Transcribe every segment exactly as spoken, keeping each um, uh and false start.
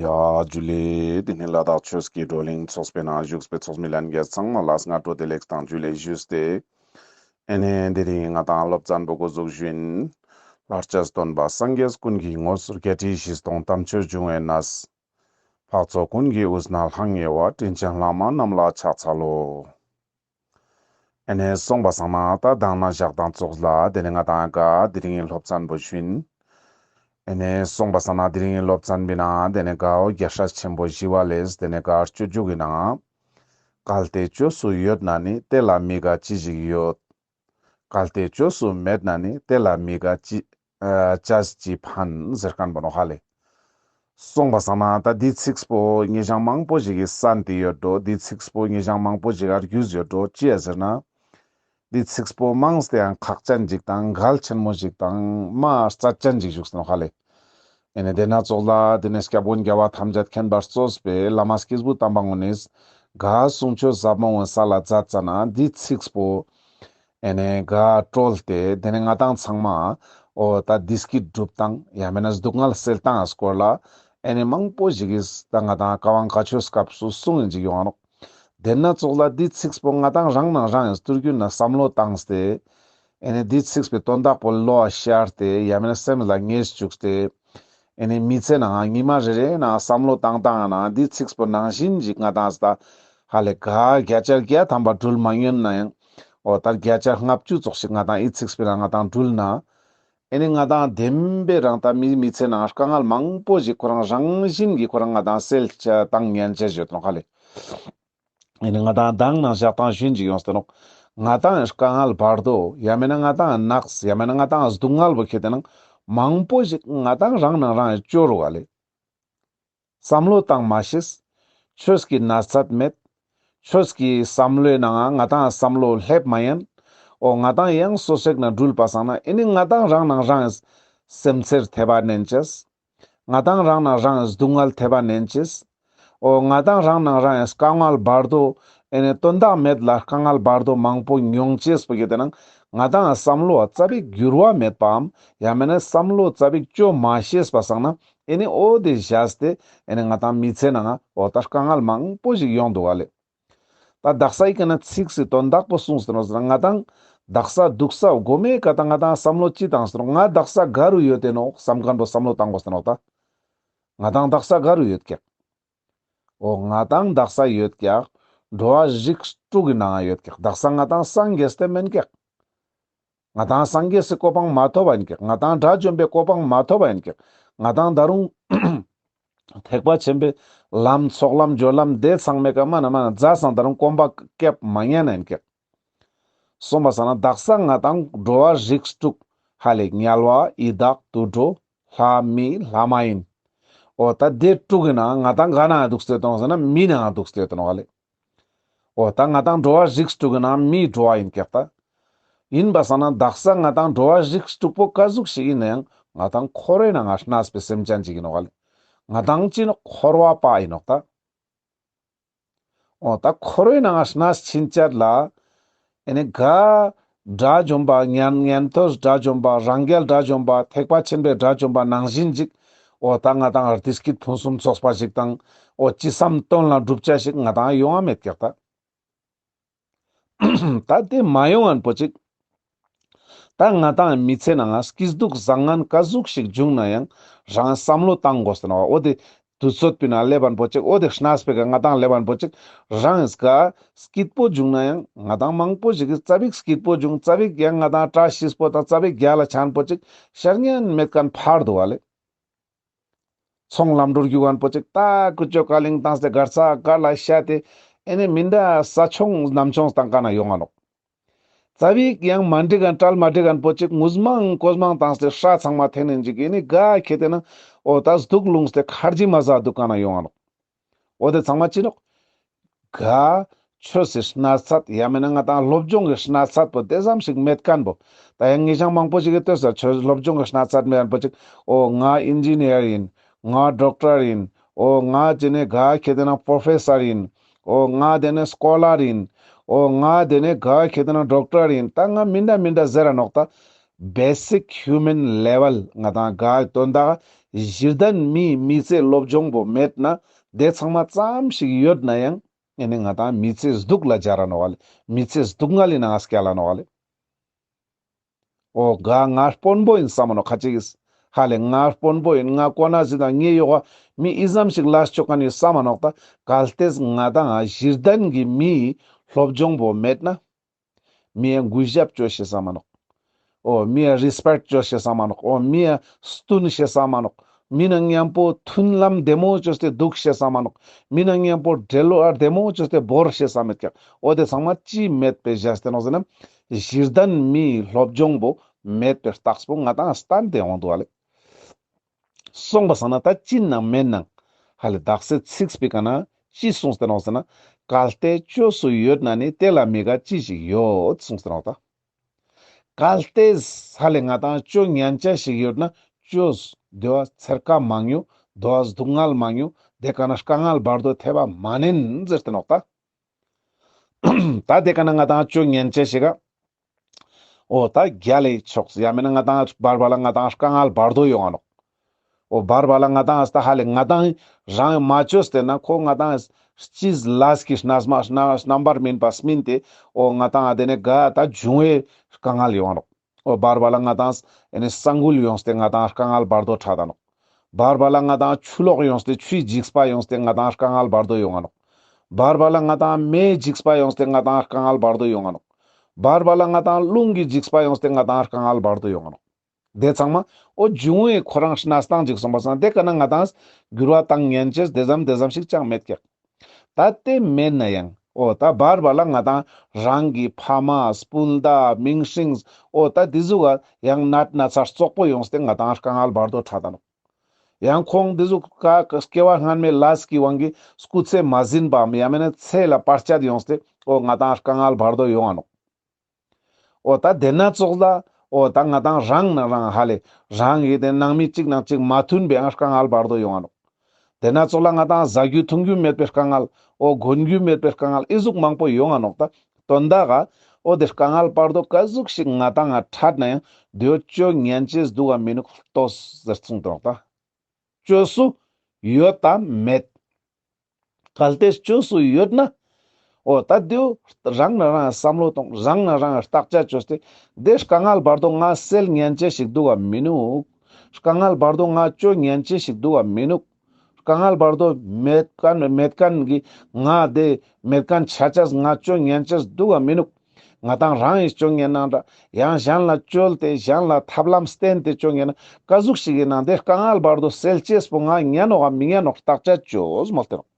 ཡ་ཇུ་ལེ། དེ་ནི་ལ་དྭགས་ཆོས་ཀྱི་བགྲོ་གླེང་ཚོགས་པའི་ནང་བཞུགས་པའི་ཚོགས་མི་ལྷན་རྒྱས་ཚང་མ་ལ་སྔ་དྲོ་བདེ་ལེགས་དང་ཇུ་ལེ་ཞུས་ཏེ། ཨེ་ནེ་དེ་རིང་ང་དང་སློབ་ཚན་པོ་འགོ་འཛུགས་ཞུ་ཡིན། ལྷར་བཅས་སྟོན་པ་སངས་རྒྱས་ཀུན་གྱི་ངོ་བོ། བརྒྱད་ཁྲི་བཞི་སྟོང་དམ་ཆོས་འབྱུང་བའི་གནས། འཕགས་ཚོགས་ཀུན་གྱི་དབུས་ན་ལྷང་ངེ་བ། དྲིན་ཅན་བླ་མ་རྣམས་ལ་ཕྱག་འཚལ་ལོ། ཨེ་ནེ་སོང་པ་སང་ན་ད་དང་ན་ཞག་དང་ཙོགས་ལ་དེ་ནེ་ང་དང་ག་དེ་རིང་གི་སློབ་ཚན་པོ་ཞུ་ཡིན། ཨེ་ནེ་སོང་པ་སང་ན་དེ་རིང་གི་སློབ་ཚན་པོའི་ནང་དེ་ནེ་གའོ་རྒྱལ་སྲས་ཆེན་པོ་ཞི་བ་ལྷས་དེ་ནེ་ག་སྤྱོད་འཇུག་གི་ནང་། གལ་ཏེ་བཅོས་སུ་ཡོད་ན་ནི། དེ་ལ་མི་དགའ་ཅི་ཞིག་ཡོད། གལ་ཏེ་བཅོས་སུ་མེད་ན་ནི། དེ་ལ་མི་དགའ་ཅི་ཨ་ཅི་ཕན་ཟེར་མཁན་པོ་ནོག་ཧ་ལེ། སོང་པ་སང་ན་ད་འདི་ཚིགས་པོ་ཉེ་ཞང་མང་པོ་ཞིག་གི་སན་ཏེ་ཡོད་འགྲོ། འདི་ཚིགས་པོ་ཉེ་ཞང་མང་པོ་ཞིག་ག་རྒྱུས་ཡོད་འགྲོ། ཅི་ཡ་ཟེར་ན། འདི་ཚིགས་པོ་མངས་ཏེ་ཡང་ཁག་ཅན་ཞིག་དང་གལ་ཆེན་མོ་ཞིག་དང་མ་རྩ་ཅན་ཞིག་བཞུགས་སོང་ཧ་ལེ། ཨེ་ནེ་དེ་ན་ཙོགས་ལ་དེ་ནེ་སྐྱབས་མགོན་རྒྱལ་བ་ཐམས་ཅད་མཁྱེན་པར་གཙོས་པའི་བླ་མ་སྐྱེས་བུ་དམ་པ་ངོ་ནིས་ག་གསུང་ཆོས་ཟབ་མོ་འོ་ས་ལ་མཛད་ཙ་ན་འདི་ཚིགས་པོ་ཨེ་ནེ་ག་བཀྲོལ་ཏེ་དེ་ནེ་ང་དང་ཚང་མ་འོ་ད་བདེ་སྐྱིད་སྒྲུབ་སྟངས་ཡང་མེད་ན་སྡུག་བསྔལ་སེལ་སྟངས་སྐོར་ལ་ཨེ་ནེ་མང་པོ་ཞིག་གིས་ད་ང་དང་བཀའ་དབང་བཀའ་ཆོས་སྐབས་སུ་གསུང་ཡིན་ཅིག་ཡོང་ང་ནོག། དེ་ན་ཙོགས་ལ་འདི་ཚིགས་པོ་ང་དང་རང་ནང་རང་ཡང་ཐུར་རྒྱུད་ན་བསམ་བློ་བཏང་སྟེ། ཨེ་ནེ་འདི་ཚིགས་པོའི་དོན་དག་པོ་བློ་ལ་ཤར་ཏེ་ཡང་མེད་ན་སེམས་ལ་ངེས་བཅུག་སྟེ། ཨེ་ནེ་མི་ཚེ་ནང་ཉི་མ་རེ་རེའི་ནང་བསམ་བློ་བཏང་བཏང་ན་འདི་ཚིགས་པོ་ནང་བཞིན་ཞིག་ང་དང་ད་ཧ་ལེ་ག་བརྒྱ་ཆ་བརྒྱ་ཐམ་པ་འགྲུལ་མ་ཉན་ན་ཡང་འོ་ད་བརྒྱ་ཆ་ལྔ་བཅུ་ཙོགས་ཤིག་ང་དང་འདི་ཚིགས་པོའི་ནང་ང་དང་འགྲུལ་ན། ཨེ་ནེ་ང་དང་བདེན་པའི་རང་ད་མི་མི་ཚེ་ནང་དཀའ་ངལ་མང་པོ་ཞིག་ཁོ་རང་རང་བཞིན་གྱིས་ཁོ་རང་ང་དང་སེལ་ཆ་བཏང་ཉན་ཆ་ཡོད་ནོག་ཧ་ལེ། ཨེ་ནེ་ང་དང་དང་ནང་ཞག་དང་ཞུན་ཅིག་ཡོངས་ཏེ་ནོག། ང་དང་དཀའ་ངལ་བར་དོ་ཡང་མེད་ན་ང་དང་ནགས་ཡང་མེད་ན་ང་དང་སྡུག་བསྔལ་བོ་ཁེ་ཏེ་ནང་མང་པོ་ཞིག་ང་དང་རང་ནང་རང་ཡང་བཅོ་རུག་ག་ལེ། བསམ་བློ་བཏང་མ་ཤེས། ཆོས་ཀྱི་ན་ཚད་མེད། ཆོས་ཀྱི་བསམ་བློའི་ནང་ང་དང་བསམ་བློ་སླེབས་མ་ཉན། འོ་ང་དང་ཡང་སོ་སེག་ན་འགྲུལ་པ་སང་ན་ཨེ་ནེ་ང་དང་རང་ནང་རང་ཡང་སེམས་ཚེར་ཐེབས་པ་ནན་ཅེས། ང་དང་རང་ནང་རང་ཡང་སྡུག་བསྔལ་ཐེབས་པ་ནན་ཅེས། འོ་ང་དང་རང་ནང་རང་ཡང་དཀའ་ངལ་བར་དོ་ཨེ་ནེ་དོན་དག་མེད་ལ་དཀའ་ངལ་བར་དོ་མང་པོ་མྱོང་ཅེས་པོ་ཁེ་ཏེ་ནང་ང་དང་བསམ་བློ་ཙ་པིག་འགྱུར་བ་མེད་པའམ་ཡང་མེད་ན་བསམ་བློ་ཙ་པིག་བཅོ་མ་ཤེས་པ་སང་ན་ཨེ་ནེ་འོ་དེ་བཞག་སྟེ་ཨེ་ནེ་ང་དང་མི་ཚེ་ནང་འོ་ད་དཀའ་ངལ་མང་པོ་ཞིག་ཡོང་འདུག་ག་ལེ། ད་དག་ས་ཨི་ཀ་ན་ཚིགས་སི་དོན་དག་པོ་གསུངས་ཏེ་ནོག་ཟེར་ན་ང་དང་དག་ས་འདུག་ས་གོ་མེ་ཀ་ད་ང་དང་བསམ་བློ་ཅི་བཏང་ཟེར་ན་ང་དག་ས་ག་རུ་ཡོད་དེ་ནོག་བསམ་མཁན་པོ་བསམ་བློ་བཏང་དགོས་ཏེ་ནོག་ད། ང་དང་དག་ས་ག་རུ་ཡོད་ཀྱག། འོ་ང་དང་དག་ས་ཡོད་ཀྱག། འགྲོ་བ་རིགས་དྲུག་གི་ནང་ཡོད་ཀྱག། དག་ས་ང་དང་སངས་རྒྱས་ཏེ་མེན་ཀྱག། ང་དང་སངས་རྒྱས་སི་གོ་འཕང་མ་ཐོབ་པ་ཡིན་ཀྱག། ང་དང་དགྲ་བཅོམ་པའི་གོ་འཕང་མ་ཐོབ་པ་ཡིན་ཀྱག། ང་དང་ད་རུང་ཐེག་པ་ཆེན་པོའི་ལམ་ཚོགས་ལམ་སྦྱོར་ལམ་དེ་ཚང་མའི་ཀ་མ་ན་མ་ན་རྩ་སང་ད་རུང་གོམ་པ་བཀལ་མ་ཉན་ན་ཡིན་ཀྱག། སོང་པ་སང་ན་དག་ས་ང་དང་འགྲོ་བ་རིགས་དྲུག་ཧ་ལེ་དམྱལ་བ་ཡི་དྭགས་དུད་འགྲོ་ལྷ་མི་ལྷ་མ་ཡིན། འོ་ད་དེ་དྲུག་གི་ནང་ང་དང་ག་ནང་འདུག་སྟེ་ཡོད་དེ་ནོག་ཟེར་ན་མི་ནང་འདུག་སྟེ་ཡོད་དེ་ནོག་ཧ་ལེ། འོ་ད་ང་དང་འགྲོ་བ་རིགས་དྲུག་གི་ནང་མིའི་འགྲོ་བ་ཡིན་ཀྱག་ད། ཡིན་པ་སང་ན་དག་ས་ང་དང་འགྲོ་བ་རིགས་དྲུག་པོ་ཀ་ཟུག་ཞིག་ཡིན་ན་ཡང་ང་དང་འཁོར་བའི་ནང་ང་གནས་པའི་སེམས་ཅན་ཅིག་ཡིན་ནོག་ལེ། ང་དང་ཅི་ནོག་འཁོར་བ་པ་ཡིན་ནོག་ད། འོ་ད་འཁོར་བའི་ནང་ང་གནས་ཕྱིན་ཆད་ལ་ཨེ་ནི་ག་དགྲ་བཅོམ་པ་ཉན་ཉན་ཐོས་དགྲ་བཅོམ་པ་རང་རྒྱལ་དགྲ་བཅོམ་པ་ཐེག་པ་ཆེན་པོའི་དགྲ་བཅོམ་པ་ནང་བཞིན་ཅིག་འོ་ད་ང་དང་བདེ་སྐྱིད་ཕུན་སུམ་ཚོགས་པ་ཞིག་དང་འོ་ཅི་བསམ་དོན་ལ་འགྲུབ་ཆ་ཞིག་ང་དང་ཡོང་ང་མེད་ཀྱག་ད། ད་དེ་མ་ཡོང་ངན་པོ་ཅིག་ད་ང་དང་མི་ཚེ་ནང་ང་སྐྱིད་སྡུག་བཟང་ངན་ཀ་ཟུག་ཞིག་བྱུང་ན་ཡང་རང་བསམ་བློ་བཏང་དགོས་ཟེར་ན་བ། འོ་དེ་དུས་ཚོད་པའི་ནང་སླེབས་པ་པོ་ཅིག་འོ་དེ་གནས་པའི་ཀ་ང་དང་སླེབས་པ་པོ་ཅིག་རང་ག་སྐྱིད་པོ་བྱུང་ན་ཡང་ང་དང་མང་པོ་ཞིག་གི་ཙ་པིག་སྐྱིད་པོ་བྱུང་ཙ་པིག་ཡང་ང་དང་བཀྲ་ཤིས་པོ་དང་ཙ་པིག་རྒྱལ་ལ་ཆ་ངན་པོ་ཅིག་ཤར་ཉན་མེད་མཁན་ཕར་འདུག་བ་ལེ། ཚོང་ལམ་འགྲོ་རྒྱུ་མཁན་པོ་ཅིག་ད་ཀུ་ཅོ་ཀ་ལིང་བཏང་སྟེ་གར་ས་གར་ལ་ཤ་སྟེ་ཨེ་ནི་མི་འདྲ་ས་ཆུང་གནམ་ཆུང་བཏང་ཀ་ན་ཡོང་ང་ནོག་ཙ་པིག་ཡང་མ་འགྲིག་མཁན་གྲལ་མ་འགྲིག་མཁན་པོ་ཅིག་ངུས་མང་ཀོས་མང་བཏང་སྟེ་ཧྲ་ཚང་མ་འཐེན་ནིན་ཅིག་ཨེ་ནི་ག་ཁེ་ཏེ་ན་འོ་ད་སྡུག་ལུང་སྟེ་ཁར་ཇི་མ་ཟ་འདུག་ཀ་ན་ཡོང་ང་ནོག་འོ་དེ་ཚང་མ་ཅི་ནོག་ག་ཆོས་སི་གནས་ཚད་ཡང་མེད་ན་ང་དང་སློབ་སྦྱོང་གི་གནས་ཚད་པོ་དེ་ཙམ་ཞིག་མེད་མཁན་པོ། ད་ཡང་ངེད་ཅག་མང་པོ་ཞིག་གི་ལྟོས་ས་ཆོས་སློབ་སྦྱོང་གི་གནས་ཚད་མེད་མཁན་པོ་ཅིག་འོ་ང་ཨིན་ཇི་ནི་ཡར་ཡིན། ང་ཌོག་ཊར་ཡིན། འོ་ང་དེ་ནས་ག་ཁེ་ཏེ་ན་པྲོ་ཕེ་སར་ཡིན། འོ་ང་དེ་ནས་སྐོ་ལར་ཡིན། འོ་ང་དེ་ནས་ག་ཁེ་ཏེ་ན་ཌོག་ཊར་ཡིན། ད་ང་མི་འདྲ་མི་འདྲ་ཟེར་ར་ནོག་ད། བེ་སིག་ཧིའུ་མན་ལེ་ཝལ་ང་དང་ག་དོན་དག་ གཞི་རྟེན་མིའི་མི་ཚེ་སློབ་སྦྱོང་པོ་མེད་ན་དེ་ཚང་མ་ཙམ་ཞིག་ཡོད་ན་ཡང་ཨེ་ནི་ང་ཏང་མི་ཚེ་སྡུག་ལ་སྦྱར་ར་ནོག་ལེ། མི་ཚེ་སྡུག་བསྔལ་ལི་ནང་ང་སྐྱལ་ལ་ནོག་ལེ། འོ་ག་ང་དཔོན་པོ་ཡིན་བསམ་མ་ནོག་ཁ་ཅིག་གིས། ཧ་ལེ་ང་དཔོན་པོ་ཡིན། ང་གོ་ན་ཟིན་དང་ངའི་ཡོག་ག་མི་ཨི་ཙམ་ཞིག་ལས་ཅོ་མཁན་ཡོད་བསམ་མ་ནོག་ད། གལ་ཏེ་ང་ཏང་གཞི་རྟེན་གྱི་མིའི་སློབ་སྦྱོང་པོ་མེད་ན། མི་ཡ་གུས་ཞབས་ཅོ་ཤེས་ས་མ་ནོག། འོ་མི་ཡ་རེས་པེཀྚ་ཅོ་ཤེས་ས་མ་ནོག། འོ་མི་ཡ་བསྟུན་ཤེས་ས་མ་ནོག། མི་ནང་མཉམ་པོ་མཐུན་ལམ་བདེ་མོ་ཅོས་ཏེ་འདུག་ཤེས་ས་མ་ནོག། མི་ནང་མཉམ་པོ་འབྲེལ་བ་བདེ་མོ་ཅོས་ཏེ་བོར་ཤེས་ས་མེད་ཀྱག། འོ་དེ་ཚང་མ་ཅི་མེད་པའི་བཞག་སྟེ་ནོག་ཟེར་ན། གཞི་རྟེན་མིའི་སློབ་སྦྱོང་པོ་མེད་པའི་རྟགས་པོ་ང་ཏང་སྟན་ཏེ་འོང་འདུག་ལེ། སོང་པ་སང་ན་ད་ཅི་ནང་མེད་ནང་ཧ་ལེ་དག་ས་ཚིགས་པའི་ཀ་ན་ཅི་གསུངས་ཏེ་ནོག་ཟེར་ན། གལ་ཏེ་བཅོས་སུ་ཡོད་ན་ནི་དེ་ལ་མི་དགའ་ཅི་ཞིག་ཡོད་གསུངས་ཏེ་ནོག་ད། གལ་ཏེ་ཧ་ལེ་ང་ཏང་བཅོ་ཉན་ཆ་ཞིག་ཡོད་ན་བཅོས་དེ་བ་ཚེར་ཁ་མང་ཡོང་། དེ་བ་སྡུག་བསྔལ་མང་ཡོང་། དེ་ཀ་ན་དཀའ་ངལ་བར་དོ་ཐེབས་པ་མ་ནིན་ཟེར་ཏེ་ནོག་ད། ད་དེ་ཀ་ན་ང་ཏང་བཅོ་ཉན་ཆ་ཞིག་ག་འོ་ད་རྒྱལ་ལ་ཆོག་ཡ་མེད་ན་ང་ཏང་བར་བར་ལ་ང་ཏང་དཀའ་ངལ་བར་དོ་ཡོང་ང་ནོག། འོ་བར་བར་ལ་ང་ཏང་ཨ་སྟ་ཧ་ལེ་ང་ཏང་རང་མ་བཅོས་ཏེ་ན་ཁོ་ང་ཏང་སྤྱིའི་ལས་ཀྱི་རྣམ་པར་སྨིན་པ་སྨིན་ཏེ། འོ་ང་ཏང་ཨ་དེ་ནས་ག་ད་འབྱུང་བའི་དཀའ་ངལ་ཡོང་ང་ནོག། འོ་བར་བར་ལ་ང་ཏང་ཨེ་ནི་ས་འགུལ་ཡོངས་ཏེ་ང་ཏང་དཀའ་ངལ་བར་དོ་འཕྲད་ད་ནོག། བར་བར་ལ་ང་ཏང་ཆུ་ལོག་ཡོངས་ཏེ་ཆུའི་འཇིགས་པ་ཡོངས་ཏེ་ང་ཏང་དཀའ་ངལ་བར་དོ་ཡོང་ང་ནོག། བར་བར་ལ་ང་ཏང་མེའི་འཇིགས་པ་ཡོངས་ཏེ་ང་ཏང་དཀའ་ངལ་བར་དོ་ཡོང་ང་ནོག། བར་བར་ལ་ང་ཏང་རླུང་གི་འཇིགས་པ་ཡོངས་ཏེ་ང་ཏང་དཀའ་ངལ་བར་དོ་ཡོང་ང་ནོག། དེ་ཚང་མ་འོ་འབྱུང་བའི་ཁོ་རང་གནས་སྟངས་ཅིག་སོང་པ་སང་དེ་ཀ་ན་ང་ཏང་འགྱུར་བ་བཏང་ཉན་ཆེས་དེ་ཙམ་དེ་ཙམ་ཞིག་ཅང་མེད་ཀྱག། ད་དེ་མེད་ན་ཡང་འོ་ད་བར་བར་ལ་ང་ཏང་རང་གི་ཕ་མ་སྤུན་ཟླ་མིང་སྲིང་འོ་ད་དེ་ཟུག་ག་ཡང་ནད་ན་ཚ་རྩོག་པོ་ཡོངས་ཏེ་ང་ཏང་དཀའ་ངལ་བར་དོ་འཕྲད་ད་ནོག། ཡང་ཁོང་དེ་ཟུག་ག་སྐྱེ་བ་སྔན་མའི་ལས་ཀྱི་དབང་གིས་སྐུ་ཚེ་མ་ཟིན་པའམ་ཡང་མེད་ན་ཚེ་ལ་བར་ཆད་ཡོངས་ཏེ་འོ་ང་ཏང་དཀའ་ངལ་བར་དོ་ཡོང་ང་ནོག། འོ་ད་དེ་ན་ཙོགས་ལ་འོ་ད་ང་ཏང་རང་ན་རང་ཧ་ལེ་རང་གི་དེ་ནང་མི་གཅིག་ནང་གཅིག་མ་མཐུན་པའི་ཨང་དཀའ་ངལ་བར་དོ་ཡོང་ང་ནོག། དེ་ན་ཙོགས་ལ་ང་ཏང་ཟ་རྒྱུ་འཐུང་རྒྱུ་མེད་པའི་དཀའ་ངལ། འོ་གོན་རྒྱུ་མེད་པའི་དཀའ་ངལ་ཨི་ཟུག་མང་པོ་ཡོང་ང་ནོག་ད། དོན་དག་ག་འོ་དེ་དཀའ་ངལ་བར་དོ་ག་ཟུག་ཞིག་ང་ཏང་ང་འཕྲད་ན་ཡང་དེ་བོ་བཅོ་ཉན་ཆེས་འདུག་ག་མི་ནུག་ལྟོས་ཟེར་གསུངས་ཏེ་ནོག་ད། བཅོས་སུ་ཡོད་དམ་མེད། གལ་ཏེ་བཅོས་སུ་ཡོད་ན། འོ་ད་དེ་བོ་རང་ན་རང་བསམ་བློ་གཏོང་། རང་ན་རང་བརྟག་དཔྱད་བཅོས་ཏེ། དེ་དཀའ་ངལ་བར་དོ་ང་སེལ་ཉན་ཆེས་ཞིག་འདུག་ག་མི་ནུག། དཀའ་ངལ་བར་དོ་ང་བཅོ་ཉན་ཆེས་ཞིག་འདུག་ག་མི་ནུག། དཀའ་ངལ་བར་དོ་མེད་མཁན་མེད་མཁན་གྱི་ང་དེ་མེད་མཁན་ཆ་ཆེས་ང་བཅོ་ཉན་ཆེས་འདུག་ག་མི་ནུག། ང་ཏང་རང་ཡིས་བཅོ་ཉན་ན་འདྲ། ཡང་གཞན་ལ་བཅོལ་ཏེ་གཞན་ལ་ཐབས་ལམ་བསྟན་ཏེ་བཅོ་ཉན་ན་ག་ཟུག་ཞིག་ཡིན་ན་དེ་དཀའ་ངལ་བར་དོ་སེལ་ཆེས་པོ་ང་ཉན་ནོག་ག་མི་ཉན་ནོག་བརྟག་དཔྱད་བཅོས་མོལ་ཏེ་ནོག།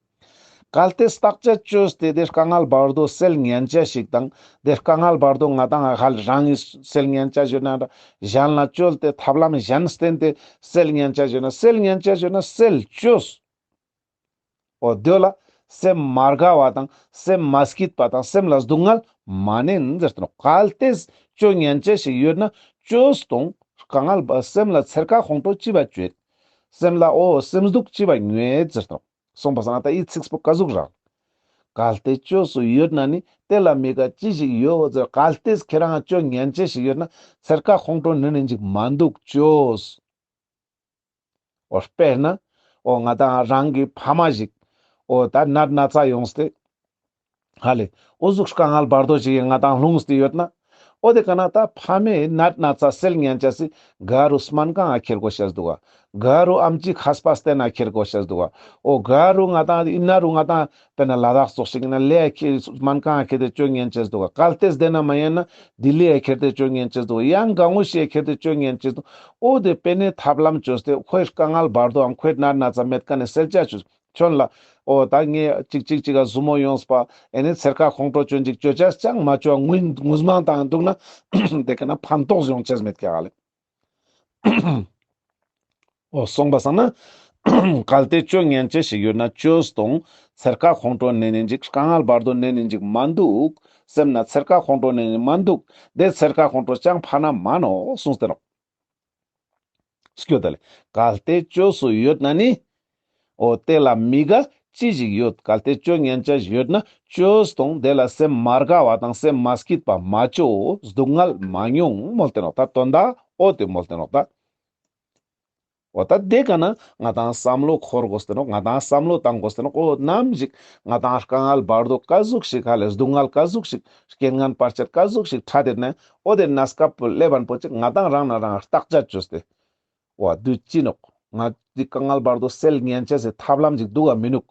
གལ་ཏེ་བརྟག་དཔྱད་བཅོས་ཏེ་དེ་དཀའ་ངལ་བར་དོ་སེལ་ཉན་ཆེས་ཞིག་དང་དེ་དཀའ་ངལ་བར་དོ་ང་ཏང་ཧ་ལེ་རང་ཡིས་སེལ་ཉན་ཆེས་ཡོད་ན་འདྲ། གཞན་ལ་བཅོལ་ཏེ་ཐབས་ལམ་གཞན་བསྟན་ཏེ་སེལ་ཉན་ཆེས་ཡོད་ན་སེལ་ཉན་ཆེས་ཡོད་ན་སེལ་བཅོས། འོ་དེ་ལ་སེམས་མ་དགའ་བ་དང་སེམས་མ་སྐྱིད་པ་དང་སེམས་ལ་སྡུག་བསྔལ་མ་ནེན་ཟེར་ཏེ་ནོག། གལ་ཏེ་བཅོ་ཉན་ཆེས་ཞིག་ཡོད་ན་བཅོས་དང་དཀའ་ངལ་བ་སེམས་ལ་ཚེར་ཁ་ཁོང་ཁྲོ་ཅི་བ་བཅོས། སེམས་ལ་འོ་སེམས་སྡུག་ཅི་བ་ཉོས་ཟེར་ཏེ་ནོག། སོང་པ་སང་ད་འི་ཚིགས་པོ་ག་ཟུག་རང་། གལ་ཏེ་བཅོས་སུ་ཡོད་ན་ནི་དེ་ལ་མི་དགའ་ཅི་ཞིག་ཡོད་ཟེར། གལ་ཏེ་ཁྱེད་རང་བཅོ་ཉན་ཆེས་ཞིག་ཡོད་ན་ཚེར་ཁ་ཁོང་ཁྲོ་ནེན་ནེན་ཅིག་མ་འདུག་བཅོས། འོ་དཔེར་ན། འོ་ང་ཏང་རང་གི་ཕ་མ་ཞིག་འོ་ད་ནད་ན་ཚ་ཡོངས་ཏེ། ཧ་ལེ། འོ་ཟུག་དཀའ་ངལ་བར་དོ་ཞིག་ང་ཏང་ལྷུངས་ཏེ་ཡོད་ན། འོ་དེ་ཀ་ན་ད་ཕ་མའི་ནད་ན་ཚ་སེལ་ཉན་ཆེས་སི་ག་རུ་སྨན་ཁང་ང་ཁྱེར་དགོས་ཤེས་འདུག་ག། ག་རུ་ཨམ་ཆི་མཁས་པ་བསྟེན་ན་ཁྱེར་དགོས་ཤེས་འདུག་ག། འོ་ག་རུ་ང་ཏང་ཨིན་ན་རུ་ང་ཏང་དཔེར་ན་ལ་དྭགས་ཙོགས་ཤིག་ན་ལེ་ཁྱེར་སྨན་ཁང་ང་ཁྱེར་ཏེ་བཅོ་ཉན་ཆེས་འདུག་ག། གལ་ཏེ་དེ་ན་མ་ཡིན་ན་ལྡི་ལི་ཡ་ཁྱེར་ཏེ་བཅོ་ཉན་ཆེས་འདུག། ཡང་ག་ངོ་ཤེས་ཁྱེར་ཏེ་བཅོ་ཉན་ཆེས་འདུག། འོ་དེ་དཔེ་ནེ་ཐབས་ལམ་བཅོས་ཏེ་ཁོའི་དཀའ་ངལ་བར་དོའམ་ཁོའི་ནད་ན་ཚ་མེད་མཁན་ནི་སེལ་ཆ་བཅོས། ཁྱོད་ལ་འོ་ད་ངས་ཅིག་ཅིག་ཅིག་ག་ཟུར་མོ་ཡོངས་པ་ཨེ་ནི་ཚེར་ཁ་ཁོང་ཁྲོ་ཅོན་ཅིག་བཅོ་ཆ་ཅང་མ་བཅོ་ངུས་ངུས་མང་བཏང་འདུག་ན་དེ་ཀ་ན་ཕན་ཐོགས་ཡོང་ཆེས་མེད་ཀྱག་ལེ། འོ་སོང་པ་སང་ན། གལ་ཏེ་བཅོ་ཉན་ཆེས་ཞིག་ཡོད་ན་བཅོས་དང་ཚེར་ཁ་ཁོང་ཁྲོ་ནེན་ནེན་ཅིག། དཀའ་ངལ་བར་དོ་ནེན་ནེན་ཅིག་མ་འདུག། སེམས་ན་ཚེར་ཁ་ཁོང་ཁྲོ་ནེན་ནེན་མ་འདུག། དེ་ཚེར་ཁ་ཁོང་ཁྲོ་ཅང་ཕན་ན་མ་ནོག་གསུངས་ཏེ་ནོག། སྐྱོ་ད་ལེ། གལ་ཏེ་བཅོས་སུ་ཡོད་ན་ནི། འོ་དེ་ལ་མི་དགའ་ཅི་ཞིག་ཡོད། གལ་ཏེ་བཅོ་ཉན་ཆེས་ཡོད་ན་བཅོས་དང་དེ་ལ་སེམས་མ་དགའ་བ་དང་སེམས་མ་སྐྱིད་པ་མ་བཅོ། སྡུག་བསྔལ་མ་མྱོང་མོལ་ཏེ་ནོག། ད་དོན་དག་འོ་དེ་མོལ་ཏེ་ནོག་ད། འོ་ད་དེ་ཀ་ན་ང་དང་བསམ་བློ་འཁོར་དགོས་ཏེ་ནོག། ང་དང་བསམ་བློ་བཏང་དགོས་ཏེ་ནོག། འོ་ནམ་ཞིག་ང་དང་དཀའ་ངལ་བར་དོ་ཀ་ཟུག་ཞིག་ཧ་ལས་སྡུག་བསྔལ་ཀ་ཟུག་ཞིག་རྐྱེན་ངན་བར་ཆད་ཀ་ཟུག་ཞིག་འཕྲད་དེ་ན་འོ་དེ་ན་སྐབས་པོ་སླེབས་པ་པོ་ཅིག་ང་དང་རང་ན་རང་བརྟག་དཔྱད་བཅོས་ཏེ། འོ་དུས་ཅི་ནོག། ང་འདི་དཀའ་ངལ་བར་དོ་སེལ་ཉན་ཅེས་སི་ཐབས་ལམ་ཞིག་འདུག་ག་མི་ནུག།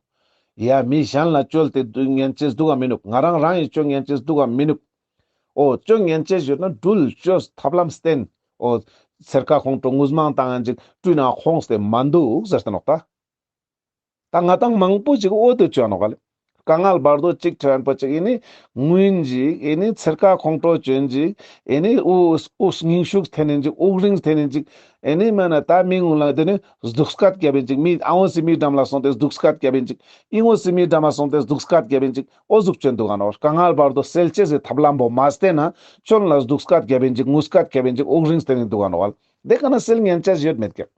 ཡ་མི་གཞན་ལ་བཅོལ་ཏེ་འདུག་ཉན་ཅེས་འདུག་ག་མི་ནུག། ང་རང་རང་ཡི་བཅོ་ཉན་ཅེས་འདུག་ག་མི་ནུག། འོ་བཅོ་ཉན་ཅེས་ཡོད་ན་འགྲུལ་བཅོས་ཐབས་ལམ་བསྟེན། འོ་ཚེར་ཁ་ཁོང་ཁྲོ་ངུ་མང་བཏང་ཅིག་བཀྲུས་ན་ཁོང་སྟེ་མ་འདུག་ཟེར་ཏེ་ནོག་ད། ད་ང་དང་མང་པོ་ཅིག་འོ་དེ་བཅོ་ནོག་ག་ལེ། དཀའ་ངལ་བར་དོ་ཅིག་འཕྲད་པ་ཅིག་ཨེ་ནི་ངུན་ཅིག་ཨེ་ནི་ཚེར་ཁ་ཁོང་ཁྲོ་ཅོན་ཅིག་ཨེ་ནི་འུ་འུ་སྙིང་ཤུགས་ཐེན་ནིན་ཅིག་དབུགས་རིང་ཐེན་ནིན་ཅིག་ཨེ་ནི་མ་ན་ད་མི་ངུ་ལ་དེ་ནི་སྡུག་སྐད་རྒྱབ་ཨིན་ཅིག་མི་ཨ་འོ་སི་མི་འགྲམ་ལ་སོང་སྟེ་སྡུག་སྐད་རྒྱབ་ཨིན་ཅིག་ཨི་འོ་སི་མི་འགྲམ་ལ་སོང་སྟེ་སྡུག་སྐད་རྒྱབ་ཨིན་ཅིག་འོ་ཟུག་བཅོན་འདུག་ག་ནོག། དཀའ་ངལ་བར་དོ་སེལ་ཅེས་སི་ཐབས་ལམ་པོ་མ་བསྟེན་ན་ཁྱོད་ལ་སྡུག་སྐད་རྒྱབ་ཨིན་ཅིག་ངུ་སྐད་རྒྱབ་ཨིན་ཅིག་དབུགས་རིང་སྟེ་ནི་འདུག་ག་ནོག་ག་ལེ། དེ་ཀ་ན་སེལ་ཉན་ཅེས་ཡོད་མེད་ཀྱག།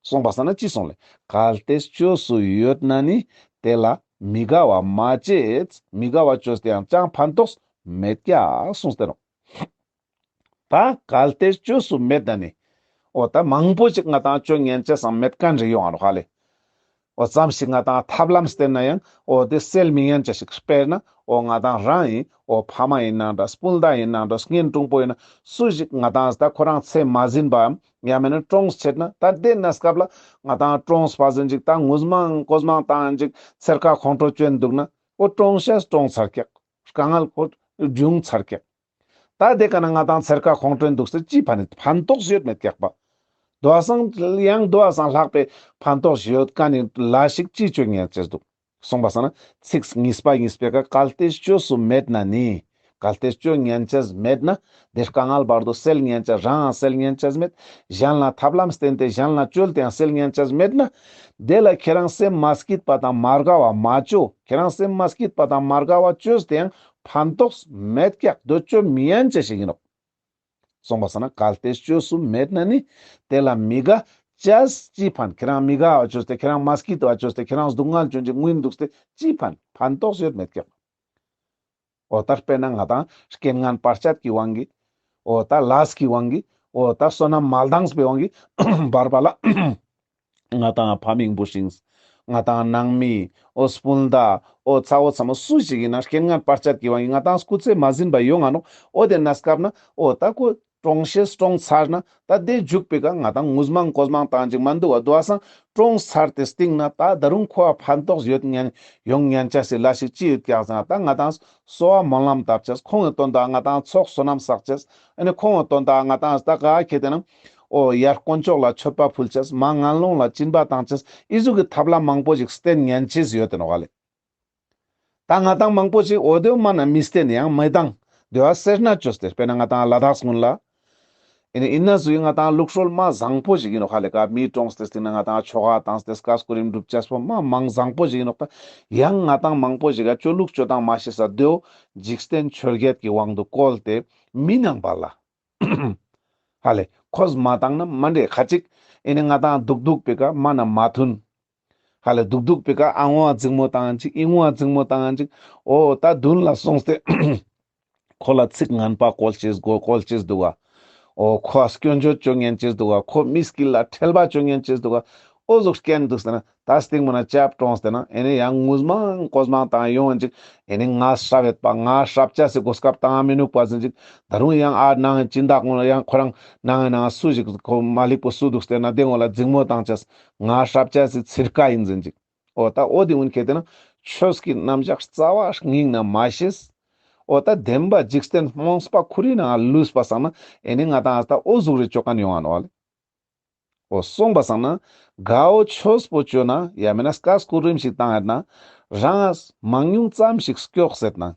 གསུངས་པ་སང་ན་ཅི་གསུངས་ལེ། གལ་ཏེ་བཅོས་སུ་ཡོད་ན་ནི། དེ་ལ་མི་དགའ་བ་མ་བྱེད། མི་དགའ་བ་བཅོས་ཏེ་ཡང་ཅང་ཕན་ཐོགས་མེད་ཀྱག་གསུངས་ཏེ་ནོག། ད་གལ་ཏེ་བཅོས་སུ་མེད་ན་ནི། འོ་ད་མང་པོ་ཅིག་ང་དང་བཅོ་ཉན་ཅེས་སང་མེད་མཁན་རེ་ཡོང་ང་ནོག་ཧ་ལེ། འོ་ཙམ་ཞིག་ང་དང་ཐབས་ལམ་བསྟེན་ན་ཡང་འོ་དེ་སེལ་མི་ཉན་ཅེས་ཤིག། དཔེར་ན་འོ་ང་དང་རང་ཨིན། འོ་ཕ་མ་ཨིན་ན་འདྲ། སྤུན་ཟླ་ཨིན་ན་འདྲ། གཉེན་དྲུང་པོ་ཨིན་ན་སུ་ཞིག་ང་དང་ད་ཁོ་རང་ཚེ་མ་ཟིན་པའམ་ཡང་མེད་ན་གྲོངས་ཆེད་ན་ད་དེ་ན་སྐབས་ལ་ང་དང་གྲོངས་པ་ཟིན་ཅིག་ད་ངུ་མང་ཀོ་མང་བཏང་ཅིག་ཚེར་ཁ་ཁོང་ཁྲོ་བཅོན་འདུག་ན་འོ་གྲོངས་ཤེས་གྲོངས་ཚར་ཀྱག། དཀའ་ངལ་ཁོ་བྱུང་ཚར་ཀྱག། ད་དེ་ཀ་ན་ང་དང་ཚེར་ཁ་ཁོང་ཁྲོ་འདུག་ཟེར་ཅི་ཕན་ནི་ཕན་ཐོགས་ཡོད་མེད་ཀྱག་པ། དོ་བ་སང་ཡང་དོ་བ་སང་ལྷག་པའི་ཕན་ཐོགས་ཡོད་མཁན་ནི་ལས་ཤིག་ཅི་བཅོ་ཉན་ཅེས་འདུག། གསུངས་པ་སང་ན་ཚིགས་གཉིས་པ་གཉིས་པའི་ཀ་གལ་ཏེ་བཅོས་སུ་མེད་ན་ནི། གལ་ཏེ་བཅོ་ཉན་ཅེས་མེད་ན། དེ་དཀའ་ངལ་བར་དོ་སེལ་ཉན་ཅེས་རང་སེལ་ཉན་ཅེས་མེད། གཞན་ལ་ཐབས་ལམ་བསྟེན་ཏེ་གཞན་ལ་བཅོལ་ཏེ་ཡང་སེལ་ཉན་ཅེས་མེད་ན། དེ་ལ་ཁྱེད་རང་སེམས་མ་སྐྱིད་པ་དང་མ་དགའ་བ་མ་བཅོ། ཁྱེད་རང་སེམས་མ་སྐྱིད་པ་དང་མ་དགའ་བ་བཅོས་ཏེ་ཡང་ཕན་ཐོགས་མེད་ཀྱག། དོ་བཅོ་མི་ཉན་ཅེས་ཤིག་ཨིན་ནོག། གསུངས་པ་སང་ན་གལ་ཏེ་བཅོས་སུ་མེད་ན་ནི། དེ་ལ་མི་དགའ་ཅེས་ཅི་ཕན། ཁྱེད་རང་མི་དགའ་བ་བཅོས་ཏེ་ཁྱེད་རང་མ་སྐྱིད་པ་བཅོས་ཏེ་ཁྱེད་རང་སྡུག་བསྔལ་བཅོ་ཅིག་ངུ་འདུག་སྟེ་ཅི་ཕན། ཕན་ཐོགས་ཡོད་མེད་ཀྱག། འོ་ད་དཔེར་ན་ང་དང་རྐྱེན་ངན་བར་ཆད་ཀྱི་དབང་གིས། འོ་ད་ལས་ཀྱི་དབང་གིས། འོ་ད་བསོད་ནམས་མ་ལྡངས་པའི་དབང་གིས་བར་བར་ལ་ང་དང་ཕ་མིང་བུ་སྲིང་། ང་དང་ནང་མི། འོ་སྤུན་ཟླ། འོ་ཚ་བོ་ཚ་མོ་སུ་ཞིག་ཨིན་ན་རྐྱེན་ངན་བར་ཆད་ཀྱི་དབང་གིས་ང་དང་སྐུ་ཚེ་མ་ཟིན་པ་ཡོང་ང་ནོག། འོ་དེ་ན་སྐབས་ན་འོ་ད་ཁོ་གྲོངས་ཤེས་གྲོངས་ཚར་ན་ད་དེ་མཇུག་པའི་ཀ་ང་དང་ངུ་མང་ཀོ་མང་བཏང་ཅིག་མ་འདུག་པ། དོ་བ་སང་གྲོངས་ཚར་ཏེ་སྟིང་ན་ད་ད་རུང་ཁོ་ཨ་ཕན་ཐོགས་ཡོད་ཉན་ཡོང་ཉན་ཅེས་སི་ལས་ཤིག་ཅི་ཡོད་ཀྱག་ཟེར་ན་ད་ང་དང་གསོལ་བ་སྨོན་ལམ་བཏབ་ཅེས། ཁོང་གི་དོན་དག་ང་དང་ཚོགས་བསོད་ནམས་བསགས་ཅེས། ཨ་ནི་ཁོང་གི་དོན་དག་ང་དང་ད་ག་ཁེ་ཏེ་ན་འོ་ཡར་དཀོན་མཆོག་ལ་མཆོད་པ་ཕུལ་ཅེས། མར་ངན་སློང་ལ་སྦྱིན་པ་བཏང་ཅེས། ཨི་ཟུག་གི་ཐབས་ལམ་མང་པོ་ཞིག་བསྟེན་ཉན་ཅེས་ཡོད་དེ་ནོག་ལེ། ད་ང་དང་མང་པོ་ཞིག་འོ་དེ་མ་ན་མི་བསྟེན་ཡང་མི་བཏང་། དེ་བ་སེར་སྣ་བཅོས་ཏེ་དཔེར་ན་ང་དང་ལ་དྭགས་སྔོན་ལ། ཨེ་ནི་ཨིན་ན་ཟུག་ང་དང་ལུགས་སྲོལ་མ་བཟང་པོ་ཞིག་ཨིན་ནོག་ཧ་ལེ། ཀ་མི་གྲོངས་ཏེ་སྟིང་ན་ང་དང་ཆོ་ག་བཏང་སྟེ་སྐར་སྐུ་རིམ་སྒྲུབ་ཅེས་པོ་མ་མང་བཟང་པོ་ཞིག་ཨིན་ནོག། ད་ཡང་ང་དང་མང་པོ་ཞིག་ག་ཆོ་ལུགས་སྤྱོད་སྟངས་མ་ཤེས་ས་དེའོ་འཇིག་རྟེན་ཆོས་བརྒྱད་ཀྱི་དབང་དུ་བཀོལ་ཏེ་མི་ནང་པ་ལ་ཧ་ལེ་ཁོས་མ་བཏང་ན་མ་འདྲེ་ཁ་ཅིག་ཨེ་ནི་ང་དང་སྡུག་སྡུག་པའི་ཀ་མ་ན་མ་མཐུན། ཧ་ལེ་སྡུག་སྡུག་པའི་ཀ་ཨ་ངོ་ཨ་འཛིང་མོ་བཏང་ཅིག་ཨི་ངོ་ཨ་འཛིང་མོ་བཏང་ཅིག། འོ་ད་མདུན་ལ་སོང་སྟེ་ཁོ་ལ་ཚིག་ངན་པ་བཀོལ་ཅེས་གོ་བཀོལ་ཅེས་འདུག་ག། འོ་ཁོ་སྐྱོན་བརྗོད་བཅོ་ཉན་ཅེས་འདུག་ག། ཁོ་མི་དཀྱིལ་ལ་ཁྲེལ་བ་བཅོ་ཉན་ཅེས་འདུག་ག། འོ་ཟུག་རྐྱེན་འདུག་ཟེར་ན་ད་སྟིང་མ་ན་ཅབ་གྲོངས་ཏེ་ན་ཨེ་ནི་ཡང་ངུ་མང་ཀོ་མང་བཏང་ཡོང་ཅིག། ཨེ་ནི་ང་སྲབ་ཡོད་པ་ང་སྲབ་ཅེས་སི་གོ་སྐབས་བཏང་མི་ནུག་པ་ཟེར་ཅིག། ད་རུང་ཡང་ཨ་ནང་སྦྱིན་བདག་ངོ་ལ་ཡང་ཁོ་རང་ནང་ནང་སུ་ཞིག་ཁོ་མ་ལིག་པོ་སུ་འདུག་སྟེ་ན་དེ་ངོ་ལ་འཛིང་མོ་བཏང་ཅེས། ང་སྲབ་ཅེས་སི་ཚིར་ཀ་ཨིན་ཟེར་ཅིག། འོ་ད་འོ་དེ་འུན་ཁེ་ཏེ་ན་ཆོས་ཀྱི་རྣམ་གཞག་རྩ་བ་ཉིད་ནས་མ་ཤེས། འོ་ད་བདེན་པ་འཇིག་རྟེན་རྨོངས་པ་ཁོ་རའི་ནང་ལུས་པ་སང་ན་ཨེ་ནི་ང་དང་ད་འོ་ཟུག་རེ་བཅོ་མཁན་ཡོང་ང་ནོག་ལེ། འོ་སོང་པ་སང་ན་དགའ་བོ་ཆོས་པོ་བཅོ་ན་ཡང་མེད་ན་སྐར་སྐུ་རིམ་ཞིག་བཏང་ཡོད་ན་རང་མང་ཉུང་ཙམ་ཞིག་སྐྱོགས་ཟེར་ན།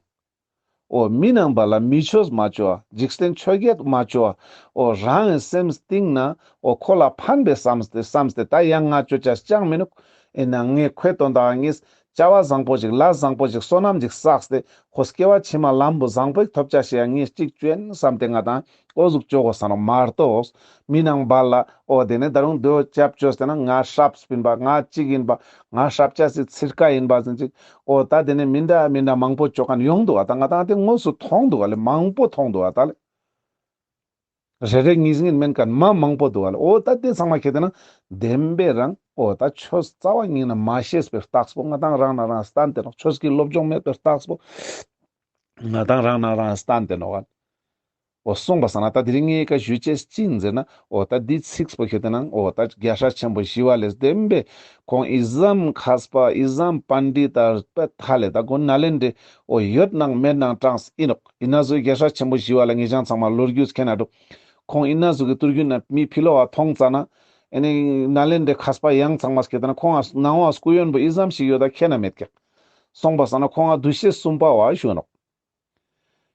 འོ་མི་ནང་པ་ལ་མི་ཆོས་མ་བཅོ་བ། འཇིག་རྟེན་ཆོས་བརྒྱད་མ་བཅོ་བ། འོ་རང་གི་སེམས་གཏིང་ན་འོ་ཁོ་ལ་ཕན་པའི་བསམ་སྟེ་བསམ་སྟེ་ད་ཡང་ང་བཅོ་ཅེས་ཅང་མི་ནུག། ཨེ་ན་ངས་ཁོའི་དོན་དག་ངས་བྱ་བ་བཟང་པོ་ཞིག་ལས་བཟང་པོ་ཞིག་བསོད་ནམས་ཞིག་བསགས་ཏེ་ཁོ་སྐྱེ་བ་ཕྱི་མ་ལམ་བུ་བཟང་པོ་ཞིག་ཐོབ་ཅེས་ཤིག་ཡང་ངས་ཅིག་བཅོ་ཨིན་བསམ་སྟེ་ང་དང་འོ་ཟུག་བཅོ་དགོས་ས་ནོག་མ་གཏོགས་མི་ནང་པ་ལ་འོ་དེ་ནས་ད་རུང་དོ་ཅབ་བཅོས་ཏེ་ན་ང་སྲབ་ཨིན་པ་ང་ཅིག་ཨིན་པ་ང་སྲབ་ཅེས་སི་ཚིར་ཀ་ཨིན་པ་ཟེར་ཅིག། འོ་ད་དེ་ནས་མི་འདྲ་མི་འདྲ་མང་པོ་བཅོ་མཁན་ཡོང་འདུག་པ། ད་ང་དང་དེ་དངོས་སུ་མཐོང་འདུག་པ་ལེ། མང་པོ་མཐོང་འདུག་པ་ད་ལེ། རེ་རེ་གཉིས་གཉིས་མན་ཁན་མ་མང་པོ་འདུག་ག་ལེ། འོ་ད་དེ་ཚང་མ་ཁྱེར་ཏེ་ན་བདེན་པའི་རང་འོ་ད་ཆོས་རྩ་བ་ཉིད་ནས་མ་ཤེས་པའི་རྟགས་པོ་ང་དང་རང་ན་རང་སྟན་ཏེ་ནོག། ཆོས་ཀྱི་སློབ་སྦྱོང་མེད་པའི་རྟགས་པོ་ང་དང་རང་ན་རང་སྟན་ཏེ་ནོག་ག་ལེ། འོ་སོང་པ་སང་ན་ད་དེ་རིང་ངའི་ཀ་ཞུ་ཅེས་ཅི་ཡིན་ཟེར་ན། འོ་ད་འདི་ཚིགས་པོ་ཁྱེར་ཏེ་ན་འོ་ད་རྒྱལ་སྲས་ཆེན་པོ་ཞི་བ་ལྷས་བདེན་པའི་ཁོང་ཨི་ཙམ་མཁས་པ་ཨི་ཙམ་པཎྜི་ཏ་དཔེ་ཐ་ལེ་ད་ཁོང་ནཱ་ལེནྡྲའི་འོ་ཡོད་ནང་མེད་ནང་དྲངས་ཨིན་ནོག། ཨིན་ན་ཟུག་རྒྱལ་སྲས་ཆེན་པོ་ཞི་བ་ལྷ་ངེད་ཅག་ཚང་མ་ལོ་རྒྱུས་མཁྱེན་ན་འགྲོ། ཁོང་ཨིན་ན་ཟུག་གི་ཏུར་རྒྱུད་ན་མི་ཕི་ལོག་ག་མཐོང་ཙ་ན་ཨེ་ནི་ནཱ་ལེནྡྲའི་མཁས་པ་ཡང་ཚང་མ་སྐད་ན་ཁོང་ང་ནང་བ་སྐུ་ཡོན་པོ་ཨི་ཙམ་ཞིག་ཡོད་ད་མཁྱེན་ན་མེད་ཀྱག། སོང་པ་སང་ན་ཁོང་ང་འདུ་ཤེས་གསུམ་པ་བ་ཞུ་ནོག།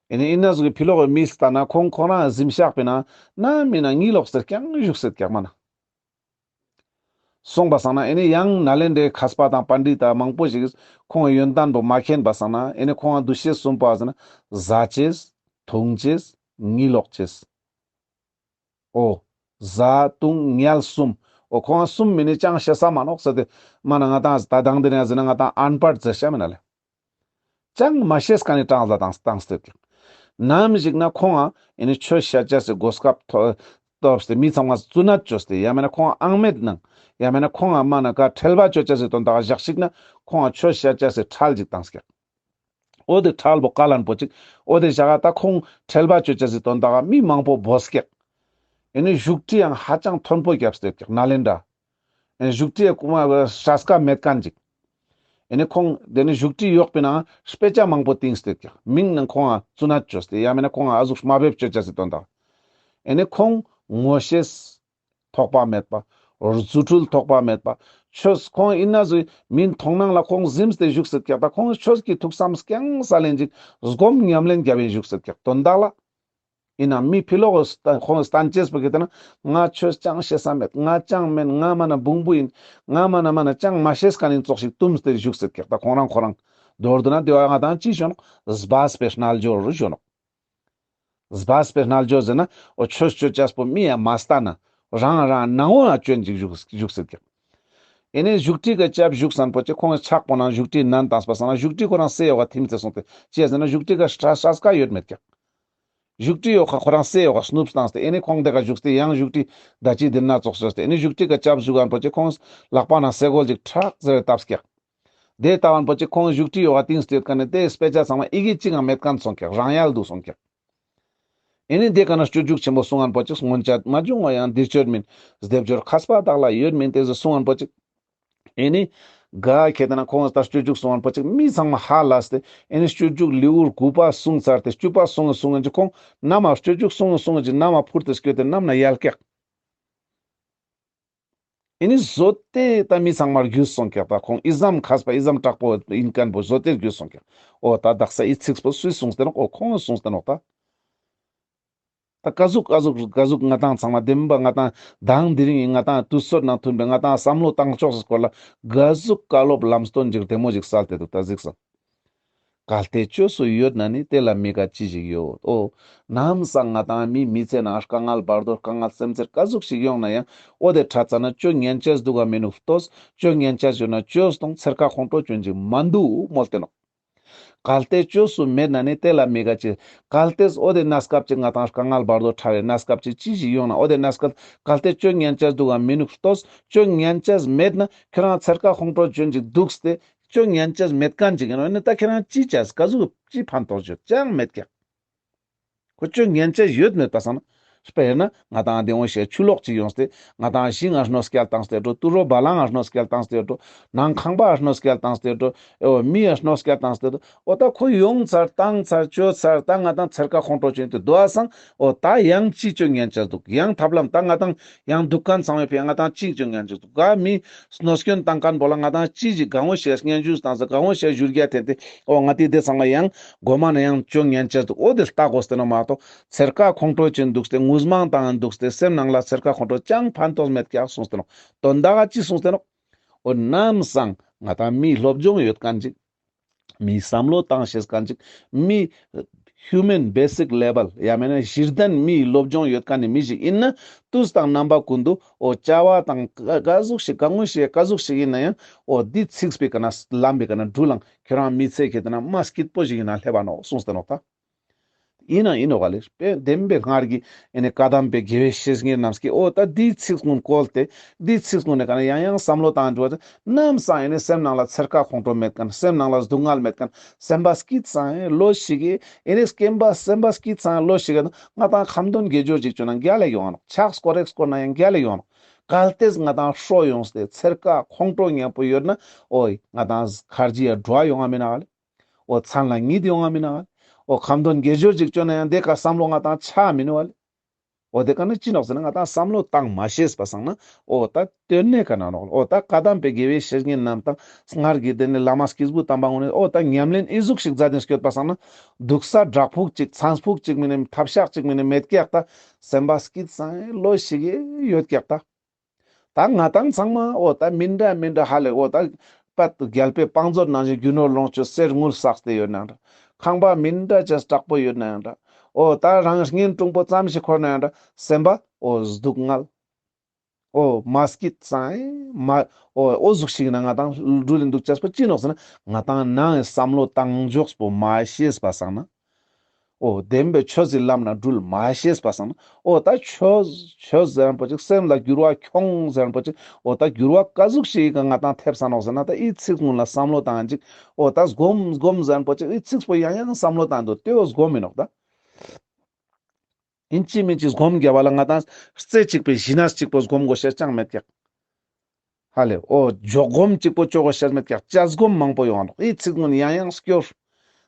ཨེ་ནི་ཨིན་ན་ཟུག་གི་ཕི་ལོག་གི་མིས་ལྟ་ན་ཁོང་ཁོ་རང་གཟིམ་ཤག་པའི་ནང་ན་མི་ན་གཉིད་ལོག་ཟེར་ཀྱང་བཞུགས་སེད་ཀྱག་མ་ན། སོང་པ་སང་ན་ཨེ་ནི་ཡང་ནཱ་ལེནྡྲའི་མཁས་པ་དང་པཎྜི་ཏ་མང་པོ་ཞིག་གིས་ཁོང་གི་ཡོན་ཏན་པོ་མ་མཁྱེན་པ་སང་ན་ཨེ་ནི་ཁོང་ང་འདུ་ཤེས་གསུམ་པ་ཟེར་ན་ཟ་ཅེས་འཐུང་ཅེས་གཉིད་ལོག་ཅེས། འོ། ཟ་འཐུང་ཉལ་གསུམ། འོ་ཁོང་ང་གསུམ་མེན་ནི་ཅང་ཤེས་ས་མ་ནོག་ཟེར་ཏེ་མ་ན་ང་དང་ད་དང་དེ་རིང་ཟེར་ན་ང་དང་ཨན་པར་ཟེར་ཤ་མེན་ན་ལེ། ཅང་མ་ཤེས་ཁན་ནི་གྲངས་ལ་བཏང་བཏང་སྟེ་ཀྱག། ནམ་ཞིག་ན་ཁོང་ང་ཨེ་ནི་ཆོས་བཤད་ཅེས་སི་གོ་སྐབས་ཐོ་ཐོབ་སྟེ་མི་ཚང་མ་རྩུ་ནད་བཅོས་ཏེ་ཡང་མེན་ན་ཁོང་ང་ཨང་མེད་ནང་ཡང་མེན་ན་ཁོང་ང་མ་ན་ག་ཁྲེལ་བ་བཅོ་ཅེས་སི་དོན་དག་ག་ཞག་ཞིག་ན་ཁོང་ང་ཆོས་བཤད་ཅེས་སི་ཁྲལ་ཅིག་བཏང་ཀྱག། འོ་དེ་ཁྲལ་པོ་བཀལ་ལན་པོ་ཅིག། འོ་དེ་ཞག་ག་ད་ཁོང་ཁྲེལ་བ་བཅོ་ཅེས་སི་དོན་དག་ག་མི་མང་པོ་བོས་ཀྱག། ཨེ་ནི་བཞུགས་ཁྲི་ཡང་ཧ་ཅང་མཐོན་པོ་བརྒྱབ་སྟེ་ཀྱག་ནཱ་ལེནྡྲ། ཨེ་ནི་བཞུགས་ཁྲི་ཡ་ཀུ་མ་སྲས་ཀ་མེད་ཁན་ཅིག། ཨེ་ནི་ཁོང་དེ་ནི་བཞུགས་ཁྲི་ཡོག་པའི་ནང་དཔེ་ཆ་མང་པོ་བཏིང་སྟེ་ཀྱག། མིང་ནང་ཁོང་ང་རྩུ་ནད་བཅོས་ཏེ་ཡང་མེན་ན་ཁོང་ང་ཨ་ཟུག་དམའ་འབེབས་བཅོ་ཅེས་སི་དོན་དག། ཨེ་ནི་ཁོང་ངོ་ཤེས་ཐོགས་པ་མེད་པ། རྫུ་འཕྲུལ་ཐོགས་པ་མེད་པ། ཆོས་ཁོང་ཨིན་ན་ཟུག་མིན་མཐོང་སྣང་ལ་ཁོང་གཟིམས་ཏེ་བཞུགས་སེད་ཀྱག། ད་ཁོང་ཆོས་ཀྱི་ཐུགས་བསམ་རྐྱང་ས་ལེན་ཅིག་སྒོམ་ཉམས་ལེན་རྒྱབ་ཡིན་བཞུགས་སེད་ཀྱག། དོན་དག་ལ། ཨིན་ན་མི་ཕི་ལོག་གི་ཁོང་སྟན་ཅེས་པོ་གི་ད་ན་ང་ཆོས་ཅང་ཤེས་ས་མེད། ང་ཅང་མེན། ང་མ་ན་བུང་བུ་ཡིན། ང་མ་ན་མ་ན་ཅང་མ་ཤེས་ཁན་ཡིན་ཙོགས་ཤིག་བཏུམས་ཏེ་བཞུགས་སེད་ཀྱག། ད་ཁོང་རང་ཁོ་རང་མདོར་བསྡུ་ན་དེ་བ་ང་དང་ཅི་ཞུ་ནོག། སྦས་པའི་རྣལ་འབྱོར་རུ་ཞུ་ནོག། སྦས་པའི་རྣལ་འབྱོར་ཟེར་ན་འོ་ཆོས་སྤྱོད་ཅེས་པོ་མི་ཡ་མ་ལྟ་ན་རང་རང་ནང་བོ་ན་སྐྱོན་ཅིག་བཞུགས་བཞུགས་སེད་ཀྱག། ཨེ་ནི་བཞུགས་ཁྲི་ག་ཅབ་བཞུགས་སན་པོ་ཅིག་ཁོང་གི་ཕྱག་པོ་ནང་བཞུགས་ཁྲི་ནན་བཏང་པ་སང་ན་བཞུགས་ཁྲི་ཁོ་རང་སེ་ཡོག་ག་ཐིམ་ཚེ་སོང་སྟེ་ཅི་ཟེར་ན་བཞུགས་ཁྲི་ག་སྲས་སྲས་ཀ་ཡོད་མེད་ཀྱག། བཞུགས་ཁྲི་ཡོག་ག་ཁོ་རང་སེ་ཡོག་ག་སྣུབས་བཏང་སྟེ་ཨེ་ནི་ཁོང་དེ་ག་བཞུགས་ཏེ་ཡང་བཞུགས་ཁྲི་ད་ཅི་དེ་ན་ཙོགས་བཟོས་ཏེ་ཨེ་ནི་བཞུགས་ཁྲི་ག་ཅབ་བཞུགས་སན་པོ་ཅིག་ཁོང་ལག་པ་ནང་སེ་གོལ་ཅིག་ཁྲག་ཟེར་བཏབ་ཀྱག། དེ་ལྟ་བ་པོ་ཅིག་ཁོང་བཞུགས་ཁྲི་ཡོག་ག་ཏིང་སྟེ་ཡོད་ཁན་ནི་དེ་དཔེ་ཆ་ཚང་མ་ཡི་གེ་གཅིག་ཡང་མེད་ཁན་སོང་ཀྱག། རང་ཡལ་འདུག་སོང་ཀྱག། ཨེ་ནི་དེ་ཀ་ན་སྤྱོད་འཇུག་ཆེན་པོ་གསུང་ངན་པོ་ཅིག་སྔོན་ཆད་མ་བྱུང་བ་ཡང་འདིར་སྤྱོད་མིན། སྡེབ་སྦྱོར་མཁས་པ་དག་ལ་ཡོད་མིན་ཏེ་ཟེར་གསུང་ངན་པོ་ཅིག། ཨེ་ནི་ག་ཁྱེད་ན་ཁོང་ལྟར་སྤྱོད་འཇུག་གསུང་ངན་པོ་ཅིག་མི་ཚང་མ་ཧ་ལས་ཏེ་ཨེ་ནི་སྤྱོད་འཇུག་ལེའུ་དགུ་པ་གསུང་ཚར་ཏེ་བཅུ་པ་གསུང་གསུང་ངན་ཅིག་ཁོང་ནམ་སྤྱོད་འཇུག་གསུང་གསུང་ངན་ཅིག་ནམ་ཕུར་ཏེ་སྐྱོད་དེ་ནམ་ན་ཡལ་ཀྱག། ཨེ་ནི་བཟོ་ལྟ་ད་མི་ཚང་མར་རྒྱུས་སོང་ཀྱག། ད་ཁོང་ཨི་ཙམ་མཁས་པ་ཨི་ཙམ་དྲག་པོ་ཡིན་ཁན་པོ་བཟོ་ལྟ་རྒྱུས་སོང་ཀྱག། འོ་ད་དག་ས་ཨི་ཚིགས་པོ་སུས་གསུངས་ཏེ་ནོག། འོ་ཁོང་གསུངས་ཏེ་ནོག་ད། ད་ཀ་ཟུག་ཀ་ཟུག་ཀ་ཟུག་ང་དང་ཚང་མ་བདེན་པ་ང་དང་དང་དེ་རིང་ང་དང་དུས་ཚོད་ནང་མཐུན་པའི་ང་དང་བསམ་བློ་བཏང་ཕྱོགས་སི་སྐོར་ལ་ཀ་ཟུག་བཀའ་སློབ་ལམ་སྟོན་ཅིག་བདེ་མོ་ཅིག་སལ་ཏེ་འདུག་ད་གཟིགས་སོང་། གལ་ཏེ་བཅོས་སུ་ཡོད་ན་ནི་དེ་ལ་མི་དགའ་ཅི་ཞིག་ཡོད། འོ། ནམ་སང་ང་དང་མི་མི་ཚེ་ནང་དཀའ་ངལ་བར་དོ་དཀའ་ངལ་སེམས་ཚེར་ཀ་ཟུག་ཞིག་ཡོང་ན་ཡང་འོ་དེ་ཁྲ་ཚ་ན་བཅོ་ཉན་ཅེས་འདུག་ག་མི་ནུག་ལྟོས། བཅོ་ཉན་ཅེས་ཡོད་ན་བཅོས་གཏོང་ཚེར་ཁ་ཁོང་ཁྲོ་ཅོན་ཅིག་མ་འདུག་མོལ་ཏེ་ནོག། གལ་ཏེ་བཅོས་སུ་མེད་ན་ནི་དེ་ལ་མི་དགའ་ཅི། གལ་ཏེ་འོ་དེ་གནས་སྐབས་ཅིག་ང་དང་དཀའ་ངལ་བར་དོ་ཁྲ་བའི་གནས་སྐབས་ཅིག་ཅི་ཞིག་ཡོང་ན་འོ་དེ་གནས་སྐབས་གལ་ཏེ་བཅོ་ཉན་ཅེས་འདུག་ག་མི་ནུག་ལྟོས། བཅོ་ཉན་ཅེས་མེད་ན་ཁྱོད་རང་ཚེར་ཁ་ཁོང་ཁྲོ་ཅོན་ཅིག་འདུག་སྟེ། བཅོ་ཉན་ཅེས་མེད་ཁན་ཅིག་ཡིན་ནོག། ཨེ་ནི་ད་ཁྱེད་རང་ཅི་ཅེས་ཀ་ཟུག་ཅི་ཕན་ཐོགས་ཅོ་ཅང་མེད་ཀྱག། ཁོ་བཅོ་ཉན་ཅེས་ཡོད་མེད་པ་སང་ན། དཔེར་ན་ང་དང་དེ་འོ་ཞེས་ཆུ་ལོག་ཅིག་ཡོངས་ཏེ་ང་དང་ཞིང་ང་གནོད་སྐྱེལ་བཏང་སྟེ་འགྲོ། དུད་འགྲོ་བ་ལང་ང་གནོད་སྐྱེལ་བཏང་སྟེ་འགྲོ། ནང་ཁང་པ་གནོད་སྐྱེལ་བཏང་སྟེ་འགྲོ། ཨེ་འོ་མི་ཡ་གནོད་སྐྱེལ་བཏང་སྟེ་འགྲོ། འོ་ད་ཁོ་ཡོང་ཚར་བཏང་ཚར་བཅོས་ཚར་ད་ང་དང་ཚེར་ཁ་ཁོང་ཁྲོ་ཅོན་ཏེ་འདུག་པ་སང་འོ་ད་ཡང་ཅི་བཅོ་ཉན་ཅེས་འདུག། ཡང་ཐབས་ལམ་ད་ང་དང་ཡང་འདུག་ཁན་ཚང་མའི་ཕི་ང་དང་ཅི་བཅོ་ཉན་ཅེས་འདུག་ག། མི་གནོད་སྐྱོན་བཏང་ཁན་པོ་ལ་ང་དང་ཅི་ཞིག་གང་བོ་ཞིག་སྙན་ཞུ་བཏང་ཟེར་གང་བོ་ཞིག་ཞུ་རྒྱུ་ཐེན་ཏེ་འོ་ང་དེ་དེ་ཚང་མ་ཡང་གོ་མ་ན་ཡང་བཅོ་ཉན་ཅེས་འདུག། འོ་དེ་ལྟ་དགོས་ཏེ་ནོག་མ་གཏོགས་ཚེར་ཁ་ཁོང་ཁྲོ་ཅོན་འདུག་སྟེ་ངུས་མང་བཏང་འདུག་སྟེ་སེམས་ནང་ལ་ཚེར་ཁ་ཁོང་ཁྲོ་ཅང་ཕན་ཐོགས་མེད་ཀྱག་གསུངས་ཏེ་ནོག། དོན་དག་ག་ཅི་གསུངས་ཏེ་ནོག། འོ་ནམ་སང་ང་དང་མི་སློབ་སྦྱོང་ཡོད་ཁན་ཅིག། མི་བསམ་བློ་བཏང་ཤེས་ཁན་ཅིག། མི་human basic level ཡང་མེན་ན་གཞི་རྟེན་མིའི་སློབ་སྦྱོང་ཡོད་ཁན་ནི་མི་ཞིག་ཡིན་ན་དུས་དང་རྣམ་པ་ཀུན་ཏུ་འོ་བྱ་བ་དང་ཀ་ཟུག་ཞིག་གང་ངོ་ཞིག་ཀ་ཟུག་ཞིག་ཡིན་ན་ཡང་འོ་འདི་ཚིགས་པའི་ཀ་ན་ལམ་པའི་ཀ་ན་འགྲུལ་ལང་ཁྱོད་རང་མི་ཚེ་ཁྱེད་ན་མ་སྐྱིད་པོ་ཞིག་ཡིན་ན་སླེབས་པ་ནོག་གསུངས་ཏེ་ནོག་ད། ཡིན་ན་ཡིན་ནོག་ལེ། དཔེ་བདེན་པའི་སྔར་གྱི་ཨེ་ནི་བཀའ་གདམས་པའི་དགེ་བའི་བཤེས་གཉེན་རྣམས་ཀྱིས་འོ་ད་འདིའི་ཚིག་ཀུན་བཀོལ་ཏེ་འདིའི་ཚིག་ཀུན་ནི་ཀ་ནས་ཡང་ཡང་བསམ་བློ་བཏང་འགྲོ་བ་ནམ་སང་ཨེ་ནི་སེམས་ནང་ལ་ཚེར་ཁ་ཁོང་ཁྲོ་མེད་མཁན། སེམས་ནང་ལ་སྡུག་བསྔལ་མེད་མཁན། སེམས་པ་སྐྱིད་སང་ལོ་ཞིག་གི་ཨེ་ནི་སྐྱེན་པ་སེམས་པ་སྐྱིད་སང་ལོ་ཞིག་གི་ང་ཏང་ཁ་འདོན་དགེ་སྦྱོར་ཅིག་བཅོ་ན་རྒྱལ་ལ་ཡོང་ང་ནོག། ཕྱག་སྐོར་རེ་སྐོར་ན་ཡང་རྒྱལ་ལ་ཡོང་ང་ནོག། གལ་ཏེ་ང་ཏང་ཧྲོ་ཡོངས་ཏེ་ཚེར་ཁ་ཁོང་ཁྲོ་མཉམ་པོ་ཡོད་ན་འོ་ང་ཏང་ཁར་ཇི་ཡ་འགྲོ་བ་ཡོང་ང་མེན་ན་ག་ལེ། འོ་མཚན་ལ་གཉིད་ཡོང་ང་མེན་ན་ག་ལེ། འོ་ཁ་འདོན་དགེ་སྦྱོར་ཅིག་བཅོ་ན་ཡང་དེ་ཀ་བསམ་བློ་ང་ཏང་ཆ་མེན་ན་ག་ལེ། འོ་དེ་ཀ་ནི་ཅི་ནོག་ཟེར་ན་ང་ཏང་བསམ་བློ་བཏང་མ་ཤེས་པ་སང་ན་འོ་ད་དོན་གནད་ཀ་ན་ནོག། འོ་ད་བཀའ་གདམས་པའི་དགེ་བའི་བཤེས་གཉེན་རྣམས་དང་སྔར་གྱི་དེ་ནི་བླ་མ་སྐྱེས་བུ་དམ་པ་ངོ་ནས་འོ་ད་ཉམས་ལེན་ཨི་ཟུག་ཞིག་མཛད་དེ་སྐྱོད་པ་སང་ན་སྡུག་ས་བྲག་ཕུག་ཅིག་ཚངས་ཕུག་ཅིག་མིན་ནི་ཐབ་ཤག་ཅིག་མིན་ནི་མེད་ཀྱག་ད། སེམས་པ་སྐྱིད་སང་ལོ་ཞིག་ཡོད་ཀྱག་ད། ད་ང་ཏང་ཚང་མ་འོ་ད་མི་འདྲ་མི་འདྲ་ཧ་ལེ། འོ་ད་པད་རྒྱལ་པོའི་བང་མཛོད་ནང་བཞིན་རྒྱུ་ནོར་ལོངས་སྤྱོད་གསེར་དངུལ་བསགས་ཏེ་ཡོད་ནའང་འདྲ། ཁང་པ་མི་འདྲ་ཅན་དྲག་པོ་ཡོད་ནའང་འདྲ། འོ་ད་རང་གཉེན་དྲུང་པོ་ཙམ་ཞིག་འཁོར་ནའང་འདྲ། སེམས་པ་འོ་སྡུག་བསྔལ། འོ་མ་སྐྱིད་སང་མ་འོ་འོ་ཟུག་ཞིག་ན་ང་ཏང་འགྲུལ་ལིན་འདུག་ཅེས་པོ་ཅི་ནོག་ཟེར་ན་ང་ཏང་ནང་བསམ་བློ་བཏང་ཕྱོགས་པོ་མ་ཤེས་པ་སང་ན། འོ་བདེན་པའི་ཆོས་ཀྱི་ལམ་ན་འགྲུལ་མ་ཤེས་པ་སང་ན། འོ་ད་ཆོས་ཆོས་ཟེར་མཁན་པོ་ཅིག་སེམས་ལ་འགྱུར་བ་ཁྱོང་ཟེར་མཁན་པོ་ཅིག་འོ་ད་འགྱུར་བ་ཀ་ཟུག་ཞིག་གི་ང་ཏང་ཐེབས་ས་ནོག་ཟེར་ན་ད་ཨི་ཚིག་ཀུན་ལ་བསམ་བློ་བཏང་ཅིག་འོ་ད་སྒོམ་སྒོམ་ཟེར་མཁན་པོ་ཅིག་ཨི་ཚིག་པོ་ཡང་ཡང་བསམ་བློ་བཏང་འདུག་དེ་འོ་སྒོམ་མི་ནོག་ད། ཨིན་ཅི་མིན་ཅི་སྒོམ་རྒྱབ་པ་ལ་ང་ཏང་རྩེ་གཅིག་པའི་གཞི་ནས་གཅིག་པོ་སྒོམ་དགོས་ཤེས་ཅང་མེད་ཀྱག། ཧ་ལེ། འོ་འཇོག་སྒོམ་གཅིག་པོ་བཅོ་དགོས་ཤེས་མེད་ཀྱག། བཅའ་སྒོམ་མང་པོ་ཡོང་ང་ནོག། ཨི་ཚིག་ཀུན་ཡང་ཡང་སྐྱོར།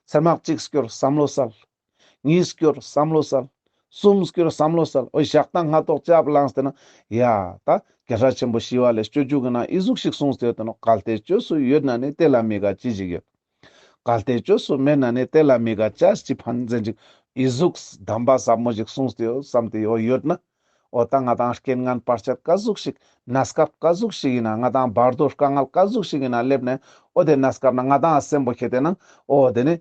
ཚེར་མ་གཅིག་སྐྱོར་བསམ་བློ་སལ། གཉིས་སྐྱོར་བསམ་བློ་སལ། གསུམ་སྐྱོར་བསམ་བློ་སལ། འོ་ཞག་དང་སྔ་ཏོག་ཅབ་ལངས་ཏེ་ན་ཡ་ད་རྒྱལ་སྲས་ཆེན་པོ་ཞི་བ་ལྷས་སྤྱོད་འཇུག་གི་ནང་ཨི་ཟུག་ཞིག་གསུངས་ཏེ་ཡོད་དེ་ནོག། གལ་ཏེ་བཅོས་སུ་ཡོད་ན་ནི་དེ་ལ་མི་དགའ་ཅི་ཞིག་ཡོད། གལ་ཏེ་བཅོས་སུ་མེད་ན་ནི་དེ་ལ་མི་དགའ་ཅི་ཞིག་ཕན་ཟེར་ཅིག་ཨི་ཟུག་གདམས་པ་ཟབ་མོ་ཞིག་གསུངས་ཏེ་ཡོད་བསམ་སྟེ་ཡོད་ཡོད་ན། འོ་ད་ང་ཏང་རྐྱེན་ངན་བར་ཆད་ཀ་ཟུག་ཞིག་གནས་སྐབས་ཀ་ཟུག་ཞིག་ཡིན་ན་ང་ཏང་བར་དོ་དཀའ་ངལ་ཀ་ཟུག་ཞིག་ཡིན་ན་སླེབས་ནས་འོ་དེ་གནས་སྐབས་ན་ང་ཏང་སེམས་པོ་ཁྱེར་ཏེ་ན་འོ་དེ་ནི་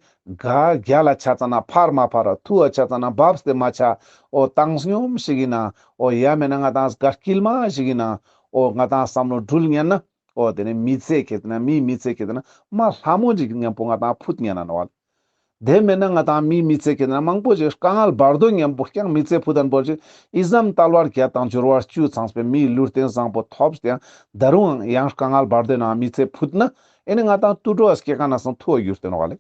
ག་རྒྱལ་ལ་ཆ་ཙ་ན་ཕར་མ་ཕར་ཐུ་བ་ཆ་ཙ་ན་བབས་ཏེ་མ་ཆ། འོ་བཏང་སྙོམས་ཞིག་ཡིན་ན་འོ་ཡ་མེད་ན་ང་ཏང་ག་དཀྱིལ་མ་ཞིག་ཡིན་ན་འོ་ང་ཏང་བསམ་བློ་འགྲུལ་ཉན་ན། འོ་དེ་ནི་མི་ཚེ་ཁྱེར་ཏེ་ན་མིའི་མི་ཚེ་ཁྱེར་ཏེ་ན་མ་ལྷ་མོ་ཞིག་མཉམ་པོ་ང་ཏང་ཕུད་ཉན་ན་ནོག་ལེ། དེ་མེད་ན་ང་ཏང་མིའི་མི་ཚེ་ཁྱེར་ཏེ་ན་མང་པོ་ཞིག་དཀའ་ངལ་བར་དོ་མཉམ་པོ་ཀྱང་མི་ཚེ་ཕུད་དན་པོ་ཞིག་ཨི་ཙམ་དལ་བ་བརྒྱད་དང་འབྱོར་བ་བཅུ་ཚང་བའི་མིའི་ལུས་རྟེན་བཟང་པོ་ཐོབ་སྟེ་ཡང་ད་རུང་ཡང་དཀའ་ངལ་བར་དོའི་ནང་མི་ཚེ་ཕུད་ན་ཨེ་ནི་ང་ཏང་དུད་འགྲོ་སྐྱེ་ཁན་ནང་སང་ཐུ་བ་གྱུར་ཏེ་ནོག་ལེ།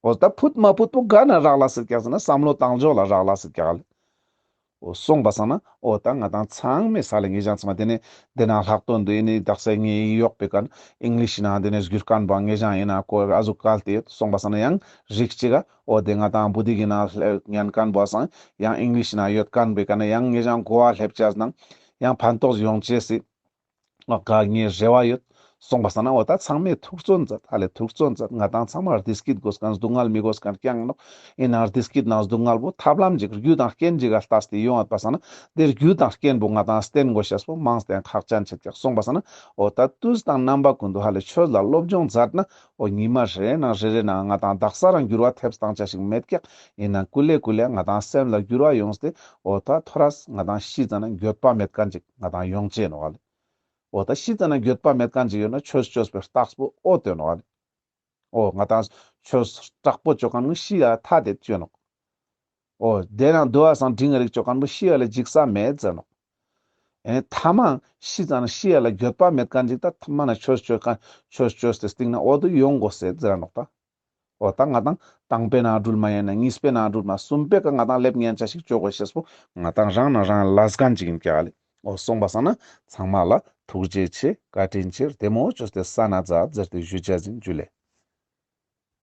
འོ་ད་ཕུད་མ་ཕུད་པོ་ག་ན་རག་ལས་སི་ཀྱག་ཟེར་ན་བསམ་བློ་བཏང་ཕྱོགས་ལ་རག་ལས་སི་ཀྱག་ལེ། འོ་སོང་པ་སང་ན་འོ་ད་ང་ཏང་ཚང་མའི་ས་ལེ་ངེ་ཞང་ཚང་མ་དེ་ནས་དེ་ནང་ལྷག་དོན་དུ་ཨེ་ནི་དག་ས་ངའི་ཡོག་པའི་ཀ་ན་ཨིང་ལིཤ་ནང་དེ་ནས་སྒྱུར་ཁན་པོ་ངེ་ཞང་ཡིན་ན་ཁོ་ཨ་ཟུག་བཀལ་ཏེ་ཡོད། སོང་པ་སང་ན་ཡང་རིགས་གཅིག་ག་འོ་དེ་ང་ཏང་བོད་ཡིག་གི་ནང་ཉན་ཁན་པོ་སང་ཡང་ཨིང་ལིཤ་ནང་ཡོད་ཁན་པོའི་ཀ་ན་ཡང་ངེ་ཞང་གོ་བ་སླེབས་ཅེས་ནང་ཡང་ཕན་ཐོགས་ཡོང་ཅེས་སི། ང་ག་ངའི་རེ་བ་ཡོད། སོང་པ་སང་ན་འོ་ད་ཚང་མས་ཐུགས་བརྩོན་མཛད། ཧ་ལེ་ཐུགས་བརྩོན་མཛད། ང་ཏང་ཚང་མ་བདེ་སྐྱིད་དགོས་ཁན་སྡུག་བསྔལ་མི་དགོས་ཁན་རྐྱང་ནོག། ཡིན་ནའང་བདེ་སྐྱིད་ནང་སྡུག་བསྔལ་པོ་ཐབས་ལམ་ཅིག་རྒྱུ་དང་རྐྱེན་ཅིག་ག་ལྟས་ཏེ་ཡོང་ཡོད་པ་སང་ན་དེ་རྒྱུ་དང་རྐྱེན་པོ་ང་ཏང་བསྟེན་དགོས་ཤེས་པོ་མང་སྟེ་ཁག་ཅན་ཆེད་ཀྱག། སོང་པ་སང་ན་འོ་ད་དུས་དང་རྣམ་པ་ཀུན་ཏུ་ཧ་ལེ་ཆོས་ལ་སློབ་སྦྱོང་མཛད་ན་འོ་ཉི་མ་རེ་རེ་ནང་རེ་རེ་ནང་ང་ཏང་དག་ས་རང་འགྱུར་བ་ཐེབས་སྟངས་ཆ་ཞིག་མེད་ཀྱག། ཡིན་ནའང་ཀུ་ལེ་ཀུ་ལེ་ང་ཏང་སེམས་ལ་འགྱུར་བ་ཡོངས་ཏེ་འོ་ད་ཐོ་རས་ང་ཏང་ཤི་ཙ་ན་འགྱོད་པ་མེད་ཁན་ཅིག་ང་ཏང་ཡོང་ཅེས་ནོག་ལེ། འོ་ད་ཤི་ཙ་ན་འགྱོད་པ་མེད་ཁན་ཅིག་ཡོད་ན་ཆོས་ཅོས་པའི་རྟགས་པོ་འོ་དེ་ནོག་ལེ། འོ་ང་ཏང་ཆོས་དྲག་པོ་ཅོ་ཁན་པོ་ཤི་ཡ་ཐ་དད་ཅོ་ནོག། འོ་དེ་ནང་འདུལ་བ་སང་འབྲིང་རིགས་ཅོ་ཁན་པོ་ཤི་ཡ་ལ་འཇིགས་ས་མེད་ཟེར་ནོག། ཨེ་ཐ་མ་ཤི་ཙ་ན་ཤི་ཡ་ལ་འགྱོད་པ་མེད་ཁན་ཅིག་ད་ཐ་མ་ན་ཆོས་ཅོ་ཁན་ཆོས་ཅོས་ཏེ་སྟིང་ན་འོ་དེ་ཡོང་དགོས་ཟེར་ཟེར་ནོག་ད། འོ་ད་ང་ཏང་དང་པོའི་ནང་འགྲུལ་མ་ཡིན་ན་གཉིས་པའི་ནང་འགྲུལ་མ་གསུམ་པའི་ཀ་ང་ཏང་སླེབས་ཉན་ཆ་ཞིག་ཅོ་དགོས་ཤེས་པོ་ང་ཏང་རང་ན་རང་ལས་ཁན་ཅིག་ཡིན་ཀྱག་ལེ། འོ་སོང་པ་སང་ན་ཚང་མ་ལ་ཐུགས་རྗེ་ཆེ་བཀའ་དྲིན་ཆེ་བདེ་མོ་ཅོས་ཏེ་ས་ན་མཛད་ཟེར་ཏེ་ཞུ་ཅེས་ཡིན། ཇུ་ལེ།